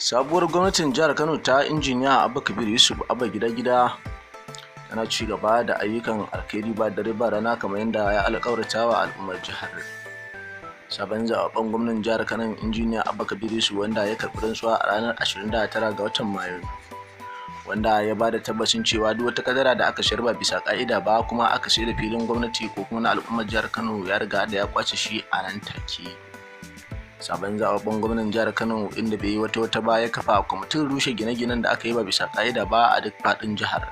Sabuwar gwamnatin jihar Kano ta Injiniya Abba Kabir Yusuf Abba Gida Gida tana ci gaba da ayyukan alkhairi ba dare ba rana, kamar yadda ya alƙawarta wa al'ummar jihar. Sabon zaɓaɓɓen gwamnan jihar Kano, Injiniya Abba Kabir Yusuf, wanda ya karɓi rantsuwa a ranar 29 ga watan Mayu, wanda ya ba da tabbacin cewa duk wata kadara da aka sayar ba bisa ka'ida ba, kuma aka sayar da filin gwamnati ko kuma na al'ummar jihar Kano, ya riga da ya kwace shi a nan take. Sabon zaɓaɓɓen gwamnan jihar Kano, inda bai yi wata wata ba, ya kafa kwamitin rushe gine-ginen da aka yi ba bisa ka'ida ba a duk faɗin jihar.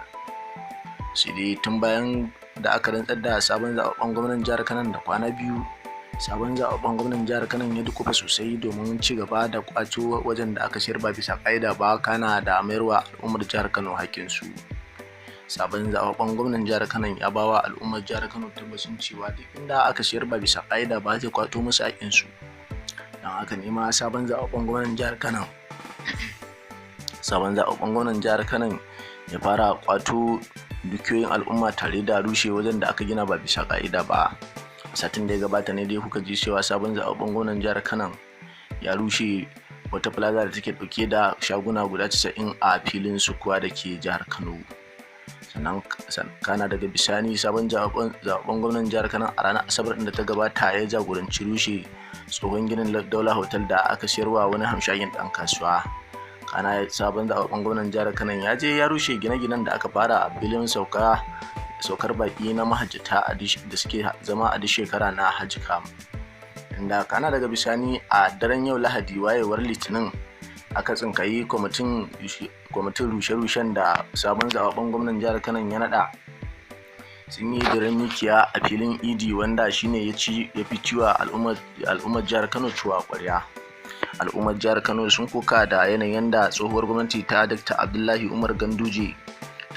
Sai dai tun bayan da aka rantsar da sabon zaɓaɓɓen gwamnan jihar Kano da kwana 2, sabon zaɓaɓɓen gwamnan jihar Kano ya dukufa sosai domin ci gaba da kwato wajen da aka sayar ba bisa ƙa'ida ba, kana da mayarwa al'ummar jihar Kano hakkinsu. Sabon zaɓaɓɓen gwamnan jihar Kano ya bawa al'ummar jihar Kano tabbacin cewa duk inda aka sayar ba bisa ƙa'ida ba, zai kwato musu haƙƙinsu. Don haka ne ma sabon zaɓaɓɓen gwamnan jihar Kano ya fara kwato dukiyoyin al'umma tare da rushe wajen da aka gina ba bisa ƙa'ida ba. Satin da ya gabata ne dai kuka ji cewa sabon zaɓaɓɓen gwamnan jihar Kano ya rushe wata plaza da take ɗauke da shaguna guda 90 a filin sukuwa da ke jihar Kano. Sannan kana daga bisani, sabon zaɓaɓɓen gwamnan jihar Kano a ranar Asabar da ta gabata ya jagoranci rushe tsohon ginin Daula Hotel da aka siyarwa wani hamshakin ɗan kasuwa. Kana sabon zaɓaɓɓen gwamnan jihar Kano ya je ya rushe gine-ginen da aka fara a filin saukar baki na mahajjata da suke zama a duk shekara na Hajji Camp, inda kana daga bisani a daren yau Lahadi, wayewar Litinin, aka tsinkayi kwamitin rushe-rushen da sabon zababben gwamnan jihar Kano ya nada sun yi diren mikiya a filin Idi, wanda shine ya ci ya fi ciwa al'ummar jihar Kano tuwo a kwarya. Al'ummar jihar Kano sun koka da yanayin da tsohuwar gwamnati ta Dr. Abdullahi Umar Ganduje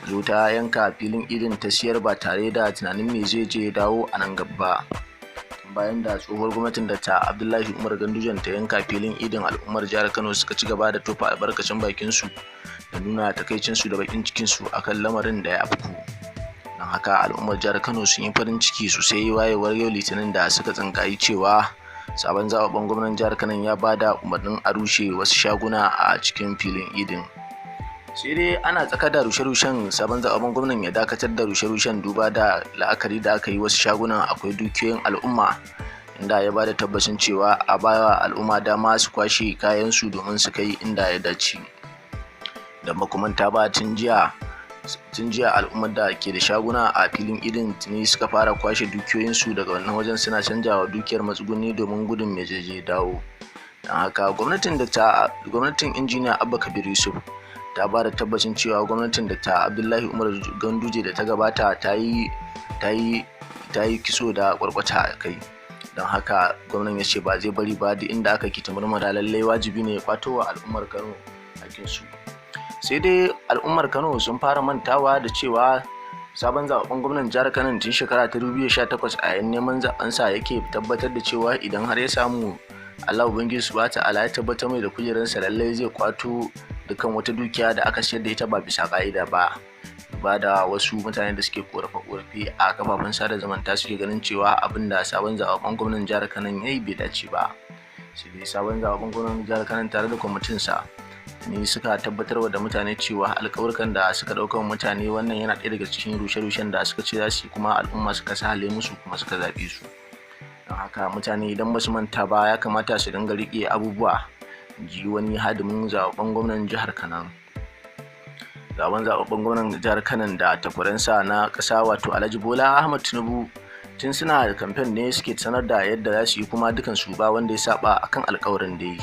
zo ta yanka filin Idin ta siyar ba tare da tunanin me zai je dawo a nan gaba. Bayan da tsohuwar gwamnatin da ta Abdullahi Umar Gandujan ta yanka filin Idin, al'ummar jihar Kano suka ci gaba da tofa albarkacin bakin su da nuna takaicinsu da bakin cikinsu akan lamarin da ya afku. Don haka al'ummar jihar Kano sun yi farin ciki sosai wayewar yau Litinin da suka tsinkayi cewa sabon zababben gwamnan jihar Kano ya bada umarnin a rushe wasu shaguna a cikin filin Idin. Sai dai ana tsaka da rushe-rushen, sabon zaɓen gwamnan ya dakatar da rushe-rushen, duba da la'akari da aka yi wasu shagunan akwai dukiyoyin al'umma, inda ya bada tabbacin cewa a bawa al'umma dama su kwashe kayansu domin su kai inda ya dace. Da makamanta ba, tun jiya al'ummar da ke da shaguna a filin Idin tuni suka fara kwashe dukiyoyinsu daga wannan wajen, suna canjawa dukiyar matsuguni domin gudun mai je dawo. Don haka gwamnatin Injiniya Abba Kabir Yusuf ta ba da tabbacin cewa gwamnatin Dr. Abdullahi Umar Ganduje da ta gabata ta yi kitso da kwarkwata a kai. Don haka gwamnan ya ce ba zai bari ba, duk inda aka kita murmura, lallai wajibi ne ya kwato wa al'ummar Kano hakkinsu. Sai dai al'ummar Kano sun fara mantawa da cewa sabon zaɓen gwamnan jihar Kano tun shekara ta 2018 a yayin neman zaɓensa yake tabbatar da cewa idan har ya samu, Allah Ubangiji su bata ala ya tabbatar mai da kujerarsa, lallai zai kwato dukkan wata dukiya da aka sayar da ita ba bisa ka'ida ba. Ba da wasu mutane da suke korafe korafe a kafafen sada zumunta suke ganin cewa abin da sabon zaɓen gwamnan jihar Kano ya yi bai dace ba. Sai dai sabon zaɓen gwamnan jihar Kano tare da kwamitinsa ne suka tabbatarwa da mutane cewa alƙawurkan da suka ɗauka mutane, wannan yana ɗaya daga cikin rushe-rushen da suka ce za su yi, kuma al'umma suka sahale musu kuma suka zaɓe su. Don haka mutane idan ba su manta ba, ya kamata su dinga riƙe abubuwa, ji wani hadimin zaɓen gwamnan jihar Kano. Zaɓen gwamnan jihar Kano da takwaransa na ƙasa, wato Alhaji Bola Ahmad Tinubu, tun suna kamfen ne suke sanar da yadda za su yi, kuma dukansu ba wanda ya saba akan alkawarin da yi.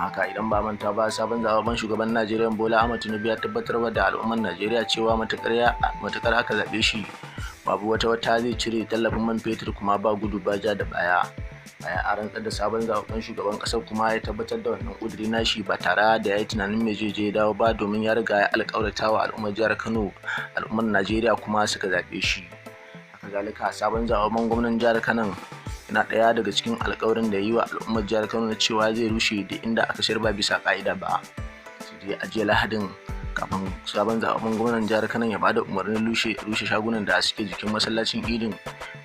Haka idan ba manta ba, sabon zaɓen shugaban Najeriya Bola Ahmad Tinubu ya tabbatar da al'ummar Najeriya cewa matukar aka zaɓe shi, babu wata wata zai cire tallafin man fetur, kuma ba gudu ba ja da baya. Bayan a rantsar da sabon zaɓen shugaban ƙasar kuma ya tabbatar da wannan ƙuduri nashi ba tare da ya yi tunanin me zai je dawo ba, domin ya riga ya alƙawarta wa al'ummar jihar Kano, al'ummar Najeriya, kuma suka zaɓe shi. Haka zalika, sabon zaɓen gwamnan jihar Kano yana ɗaya daga cikin alƙawarin da ya yi wa al'ummar jihar Kano na cewa zai rushe da inda aka sayar ba bisa ƙa'ida ba. Sai dai a jiya Lahadin, kafin sabon zaɓen gwamnan jihar Kano ya bada umarnin rushe shagunan da suke jikin masallacin Idin,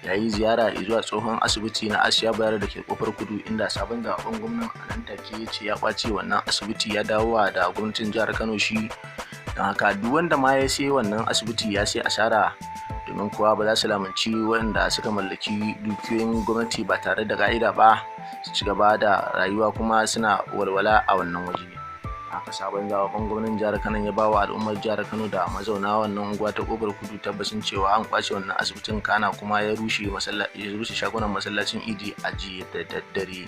Ya yi ziyara zuwa tsohon asibiti na Asiya Bayar da ke Kofar Kudu, inda sabon zaɓen gwamnan a nan take ya ce ya kwace wannan asibiti ya dawo da gwamnatin jihar Kano shi. Don haka duk wanda ma ya sai wannan asibiti ya sai asara, domin kuwa ba za su lamunci waɗanda suka mallaki dukiyoyin gwamnati ba tare da ka'ida ba su ci gaba da rayuwa kuma suna walwala a wannan waje. Haka sabon zaɓen gwamnan jihar Kano ya bawa al'ummar jihar Kano da mazauna wannan unguwa ta Kofar Kudu tabbacin cewa an kwace wannan asibitin, kana kuma ya rushe shagunan masallacin Idi a jiya da daddare.